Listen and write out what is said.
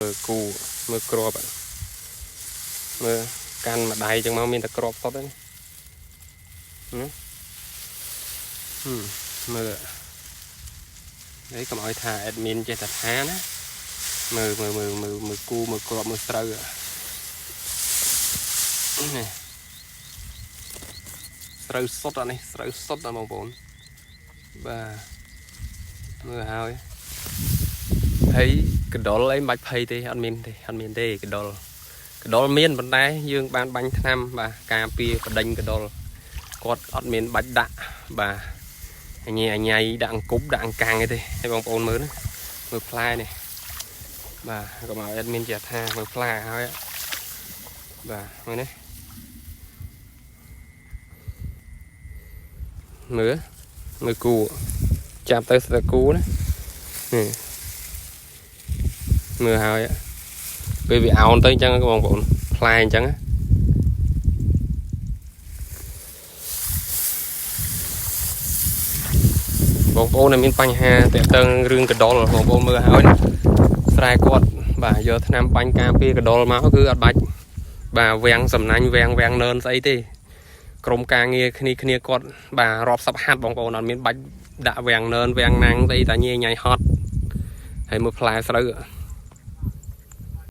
មើលគូមើលគ្រាប់មើលកាន់ម្ដាយចឹងមកមានតែគ្រាប់សុទ្ធហ្នឹងណាមើលនេះកុំឲ្យថា admin ចេះតែថាណាមើលមើលមើលមើលមើលគូមើលគ្រាប់មើលស្រូវនេះស្រូវសុទ្ធអានេះស្រូវសុទ្ធណាបងប្អូនបាទមើលហើយហើយកដុលអីមិនបាច់ភ័យទេអត់មានទេអត់មានទេកដុលកដុលមានប៉ុន្តែយើងបានបាញ់ថ្នាំបាទការពារបដិញកដុលគាត់អត់មានបាច់ដាក់បាទអញអញៃដាក់អង្គប់ដាក់អង្កាំងអីទេឲ្យបងប្អូនមើលណាមើលផ្លែនេះបាទកុំឲ្យ admin ចេះថាមើលផ្លែហើយបាទមើលនេះមើលមើលគូចាប់ទៅស្ទើគូណានេះមើលហើយពេលវាអោនទៅអញ្ចឹងបងប្អូនផ្លែអញ្ចឹងបងប្អូនដែលមានបញ្ហាតាក់ទងរឿងកដុលបងប្អូនមើលហើយណាស្រែគាត់បាទយកថ្នាំបាញ់ការពារកដុលមកគឺអត់បាច់បាទវាំងសំណាញ់វាំងវាំងនឿនស្អីទេក្រុមការងារគ្នាគ្នាគាត់បាទរាប់សັບហាត់បងប្អូនអត់មានបាច់ដាក់វាំងនឿនវាំងណាំងស្អីតាញ៉ៃញ៉ៃហត់ហើយមើលផ្លែស្រូវ